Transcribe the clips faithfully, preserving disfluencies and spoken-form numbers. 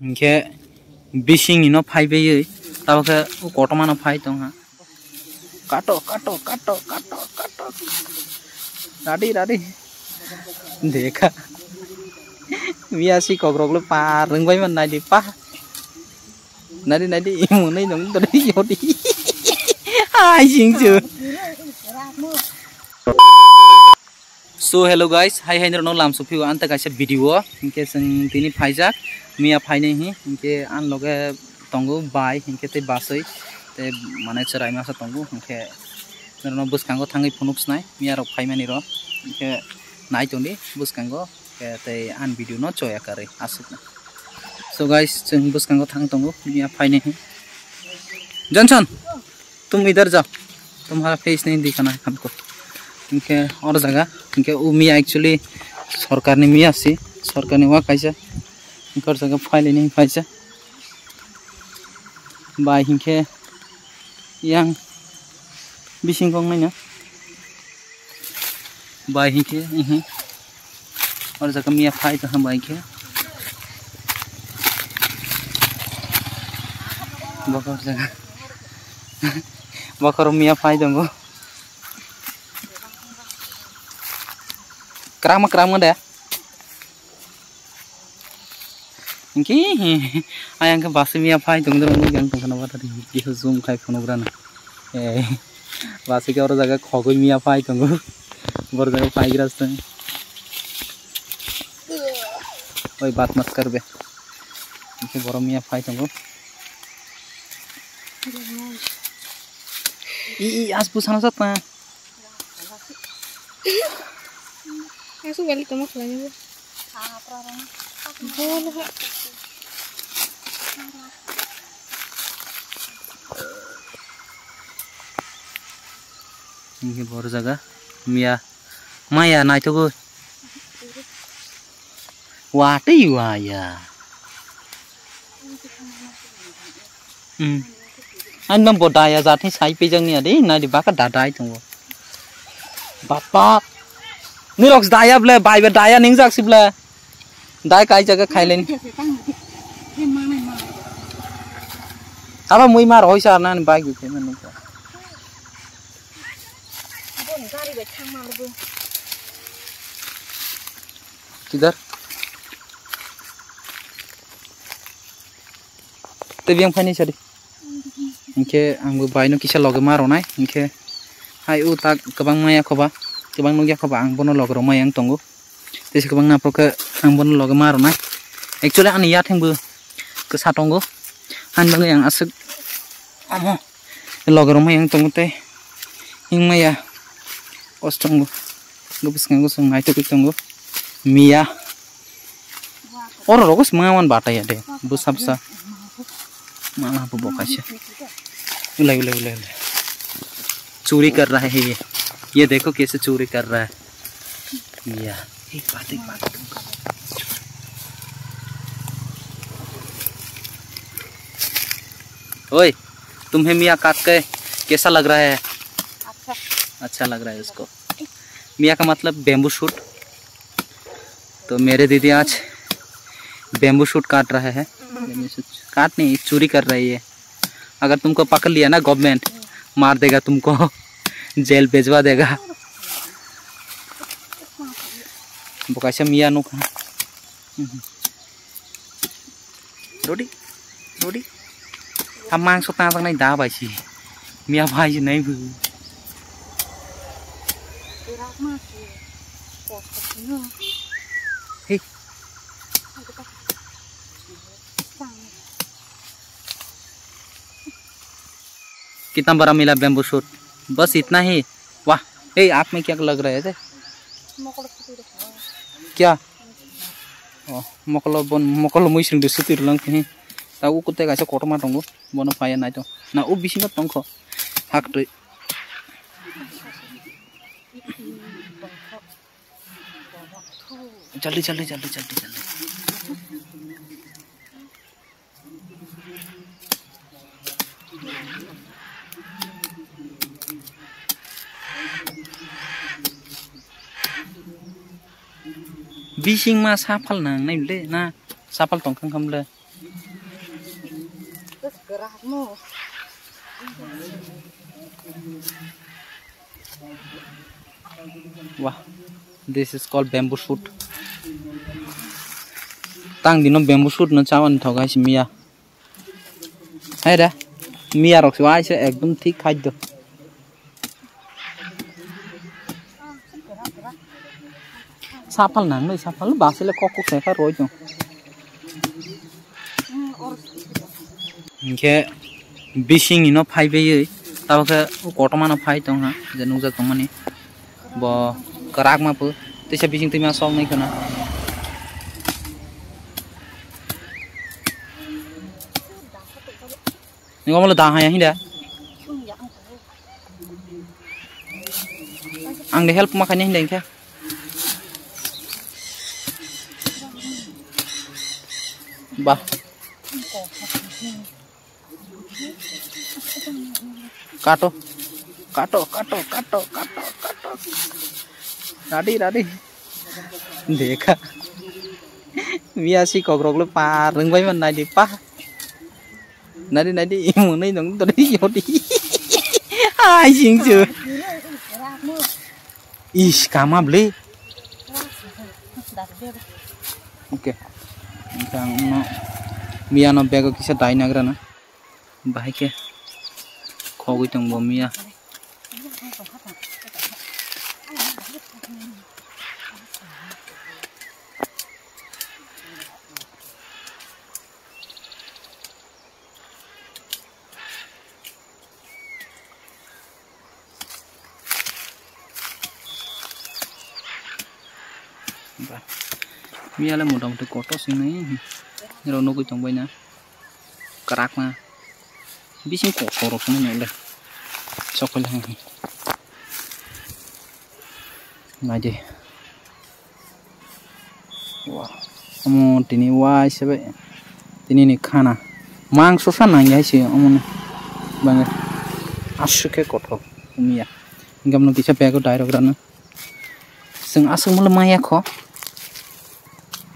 Hinkhe bisingni no phai baiwi, tabo khe o kotorma no phai tongha. Kato, kato, kato, kato, kato. Radi, radi. Dekha. Miya si kokrok le par rwngbai man naidi pa. Naidi, naidi, imunai nong dori yodi. Ai singsu. So hello guys, hai hai norokno lam sophiyo anta kaisa video o. Hinkhe chwng tini phaijak, miya phainai hi, hinkhe ang loge tongo bai, hinkhe tei baswi, tei mane chwrai masa tongo, hinkhe norokno bwskango thangwi phunuk snai, miya rok phaimani rok, hinkhe nai tongdi bwskango, hinkhe tei ang video no choya karwi aswkno. So guys, chwng bwskango thang tongo, miya phainai hi. Johnson! Tum idhar jao, tumhara face nahi dikhana hai hamko. Hinkhe or jaga, hinkhe o miya actually sorkarni miya si, sorkarni wa kaisa. Hinkhe or jaga phailini kaisa. Bai hinkhe yang bising kong naina. Bai hinkhe, mhm. Or jaga miya phai tongkha bai khe. Bokor jaga. Bokor miya phai tongo. Krama, krama de. Hinkhe, ayang khe basi miya phai tongdoro, nukjagwi tongkhana batari. Kisa zoom khai phunukgrana. Eh, basi khe oro jaga khogwi miya phai tongo. Boro jaga phaigra se. Oi, bat mat kar be. Hinkhe boro miya phai tongo. I, i, as bu sana jat na. Asuk bali tamo khlai ni. Bol ha. Ini bor jaga. Miya. Maya naitugwi. Watwi waya. Hmm. Ani no bo daya jatni sai pejak ni ade, nai di baka da dai tongo. Bapa. Ni rok daya ble, bai be daya ning jak si ble. Dai kai jaga khai len. Aba mui ma roi sar na ni bai gu khe man ni. Kidar? Tei biyang phaini sadi. Hinkhe ang bo bai no kisa loge ma rwnai. Hinkhe hai o tak kwbang maya khoba, kwbang nukya khoba, ang bono loge rwmai ang tongo. Tei se kwbang naphro khe ang bono loge ma rwnai. Actually ani yatheng bo kwsa tongo. Hani bagwi ang aswk omo. Loge rok mai yang tongo tei hingmaya os tongo. Bwskango chwng naitugwi tongo. Miya. Oro rogo se mangaman bataya de. Bwsa bwsa. Mala bo bo kaisa. Ulai, ulai, ulai, ulai. Churi kar raha hai ye. Ye dekho kaise churi kar raha hai. Miya. Ek baat, ek baat. ओए, तुम्हें मियाँ काट के कैसा लग रहा है? अच्छा। अच्छा लग रहा है उसको। मियाँ का मतलब bamboo shoot। तो मेरे दीदी आज bamboo shoot काट रहा है। Bamboo shoot काट नहीं, चोरी कर रही है। अगर तुमको पकड़ लिया ना गवर्नमेंट, मार देगा तुमको, जेल भेजवा देगा। Bo kaisa miya nukha. Rodi, rodi. Ha mangso tanjaknai da bai si. Miya bai si nai bu. Hey. कितना बड़ा मिला bamboo shoot? बस इतना ही। वाह, ए, आँख में क्या लग रहा है रे? क्या? Oh, mokolo bon, mokolo mui sing de sutir lang khe. Ta u kutai kaisa kotorma tongo, bono phaiya nai to. Na u bisingo tongkho. Hak twi. Jaldi, jaldi, jaldi, jaldi, jaldi. Bising ma saphal nang nai le na saphal tong khang kham le. Wah, this is called bamboo shoot. Tang dino bamboo shoot no chawan thogai si miya. Hai re, miya rok si wai se ekdom thik khaddo. Sapal nang noi, sapal basile kok kok se kha roi tong. Hinkhe bising ino phai baiwi, tabo khe kotorma no phai tong ha, je nukjak tongmani. Bo kwrak ma phu, teisa bising twi ma sok nai kheno. Ni omo le da haya hinda. Ang de help ma khaini hinda hinkhe. Bah. Kato. Kato, kato, kato, kato, kato. Ready, ready. Dekha. Miya si kokrok le pa rwngbai man nai di pa. Nadi nadi imunai dong tadi yodi. Ai sing su. Is kama beli. Oke. Engkang no miya no bego kisa dai nagra na. Bahai ke khogoi tong bo miya. Ba. Miya le motamuti kotor swngnai. Nirok nugui tongbai na. Kwrak ma. Bising kotor rok swngnai le. Chokol hai. Naidi. Wah, omo tini wai se bai. Tini ni khana. Mangso sa nang ya se omo ni. Bang aswk khe kothok miya. Hingke omo kisa bag o dai rok rano. Chwng aswk mole maya kho.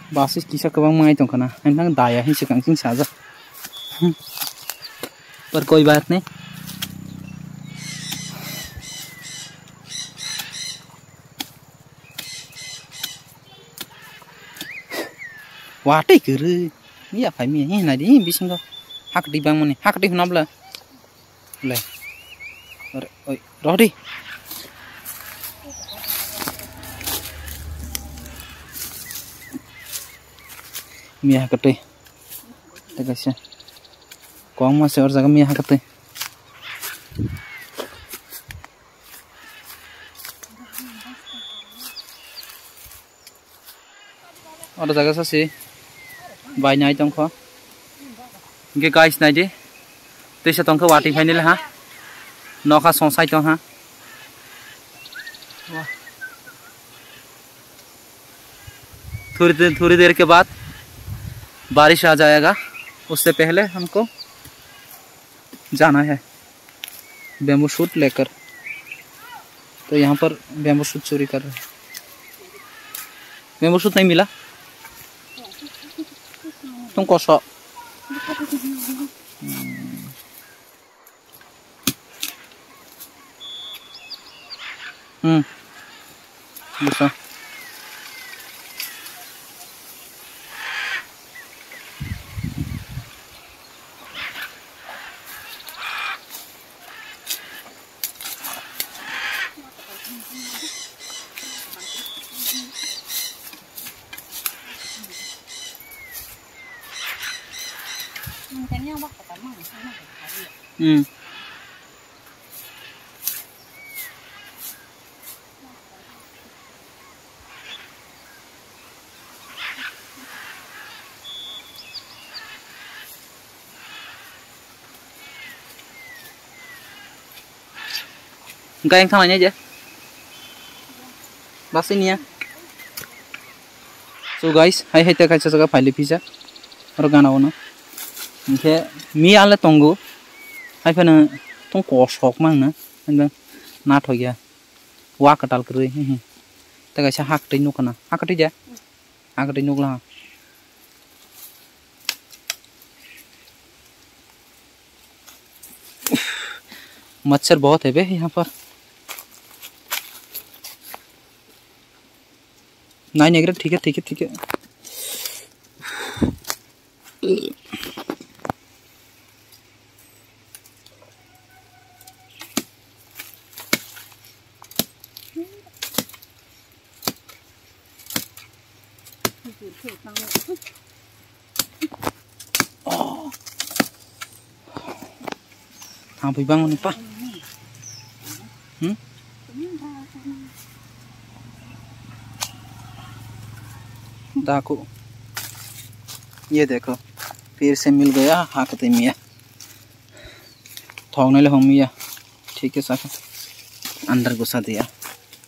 Basi kisa kwbang mai tong khana. Ang thang daya hin se kang ching sajak. Par koi baat nahi. Watwi kwrwi. Miya phai miya hi nai di bisingo. Hakdi bang mani. Hakdi hwnam le. Le. Ore, oi, rodi. Miya hakatwi. Tei kaisa. Kwbangma se oro jaga miya hakatwi. Oro jaga sasi bai nai tongkho. Hingke guys naidi. Twisa tongkhe watwi phainai le ha. Nokha songsai tong ha. थोड़ी देर, थोड़ी देर के बाद बारिश आ जाएगा, उससे पहले हमको जाना है। Bamboo shoot लेकर, तो यहाँ पर bamboo shoot चोरी कर रहे हैं। Bamboo shoot नहीं मिला, तुम कौन सा? Hmm. Bisa. Hmm. Hingke ang thanglainai je. Basi niya. So guys, hai hai te kaisa jaga phailwi phisa. Oro gana ono. Hingke miya le tongo. Hai phano tong kosok mangna. Hingke nathok ya. Wa kwtal kwrwi. Te kaisa haktwi nukana. Haktwi de. Haktwi nukla. मच्छर बहुत है बे यहाँ पर। नहीं निकल रहा, ठीक है, ठीक है, ठीक है। Oh. Thang pui bang ni pa. Hmm? Daku. Ye dekho. Phir se mil gaya, hakte miya. Thok naile hong miya. Thik hai saka. Andar ghusa diya.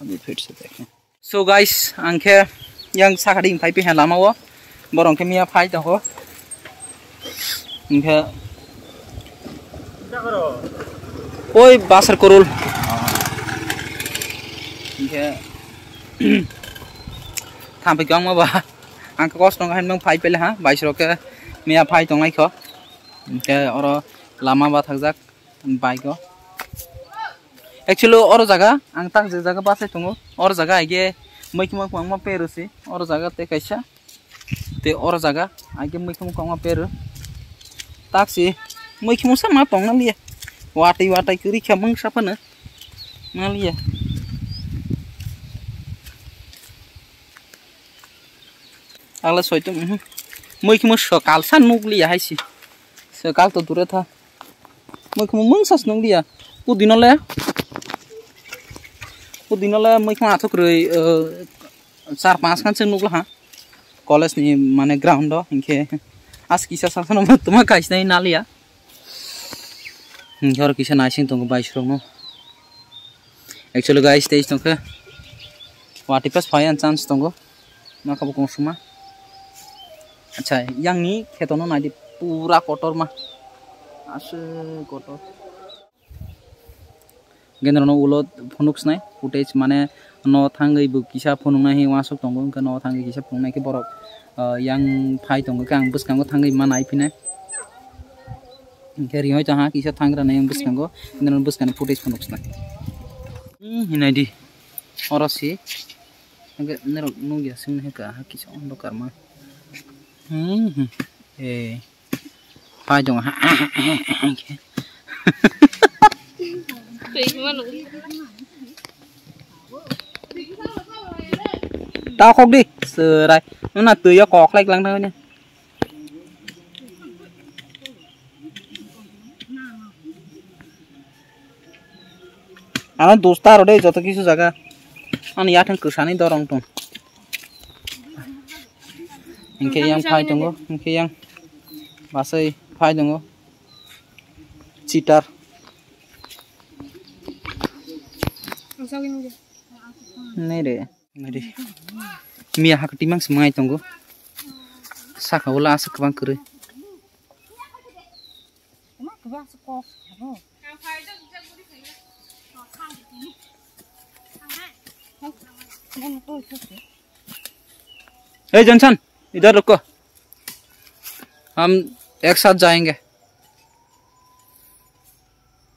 Abhi phir se dekhe. So guys, ang khe yang sakha ding phai piha lama o. Borok khe miya phai tongo. Hingkhe oi basar korol. Hingkhe thampui kwbangma ba. Ang khe kosto wngkha hinwi phai pele ha. Baisrok khe miya phai tongnai kho. Hingkhe oro lama bathakjak. Bike o. Actually, oro jaga, ang tak je jaga bachai tongo. Oro jaga aige muikhumo kwbangma peru si. Oro jaga tei kaisa. Tei oro jaga aige muikhumo kwbangma peru. Tak si muikhumo sama tongna liya. Watwi watwi kwrwi kha mungsa phano. Na liya. Ala soitum, mhm. Muikhumo sokal sa nukliya hai si. Sokal to dure tha. Muikhumo mungsa se nukliya. Pudino le. Pudino le muikhumo athok rwi, eh, char panch khan se nukla ha. College ni mane ground o hinkhe. As kisa sa sa no tuma kaisnai naliya. Hinkhe oro kisa naising tongo baisrok no. Actually guys, tei tongkhe watwi pass phai ang chance tongo. Ma khabo kong suma. Acha, yang ni kheto no naidi pura kotor ma. Ase kotor. Gendro no ulo phunuk snai footage mane no thangwi bo kisa phunuk nai hi wasuk tongo, hwnkhe no thangwi kisa phunuk nai khe borok, ah, yang phai tongo khe ang bwskango thangwi ma nai phinai. Hwnkhe ri hoi tong ha kisa thangra nai ang bwskango, gendro no bwskani footage phunuk snai. Hmm, hinai di. Oro si. Hwnkhe norok nukya simi hwnkha ha kisa ondokar ma. Hmm, hmm. Eh. Pai tongo ha. Ta khok di. Serai. Nuna twi o kok lai lang thangni. Ano dosta rode joto kisu jaga. Ani yathang kwsani dorong tong. Hingke yang phai tongo, hingke yang basai phai tongo. Cheater. Nei re. Nari. Miya hak timang semangai tongo. Saka wala aswk kwbang kwrwi. Hey Johnson, idhar rukho. Hum ek saath jayenge.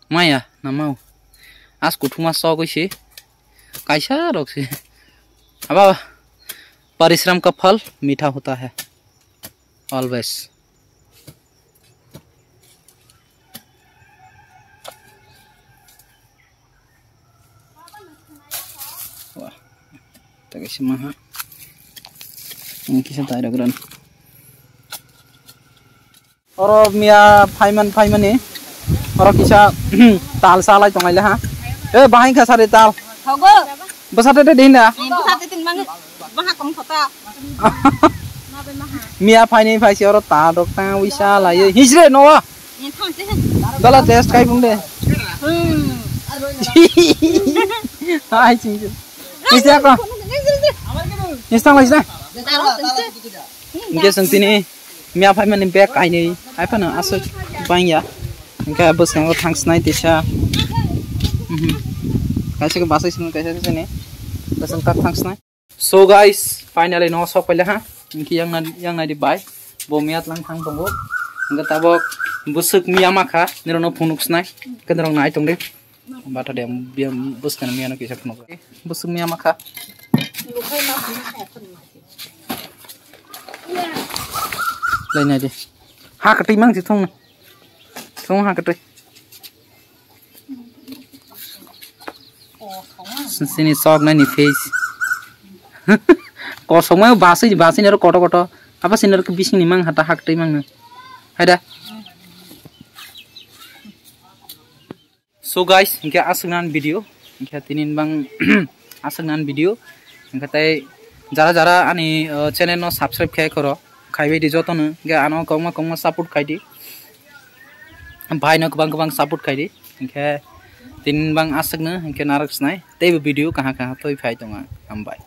Maya, namao. As kuthuma sogwi si. Kaisa rok si. Aba, parishram ka phal meetha hota hai. Always. Wah. Tagasi maha. Ini kisah tayo gram. Oro miya phaiman phaimani. Oro kisa tal salai tongaile ha. E bahai kha sari tal. Thogo. Bwsa tete din da. Bwsa tete mang. Baha kom khota. Miya phaini phaisi oro ta dok ta wisa lai. Hisre no. Dala test kai bung de. Hmm. Hai sing. Hisre ko. Hisang lai sing. Hingke chwng tini miya phaimani bag kainwi hai phano aswk bangya. Hingke bwskango thangsnai tisa. Mhm. Kaisa khe bachai swngo, kaisa khe sini. Bwswng tak thangsnai. So guys, finally no sok paile ha. Hingke yang nai, yang nai di bai. Bo miya tlang thang tongo. Hingke tabok bwswk miya makha, nirok no phunuk snai. Hingke nirok nai tong di. Bata de bia bwskang miya no kisa phunuk. Bwswk miya makha. Lai nai de. Ha kwtwi mang si thung. Thung ha kwtwi. Sini sok nai ni face. Kosong ma basi basi ni ro koto koto. Apa sini ro bising ni mang hata ha kwtwi mang na. Haida. So guys, hinkhe aswk nan video, hinkhe tinin bang aswk nan video, hinkhe tai jara jara ani, uh, channel no subscribe khe khoro, khaibai di joto no, hinkhe ano kongma kongma support khai di, bhai no kwbang kwbang support khai di, hinkhe tinin bang aswk no, hinkhe narwk snai, teibo video kaha kaha toi phai tonga, hambai.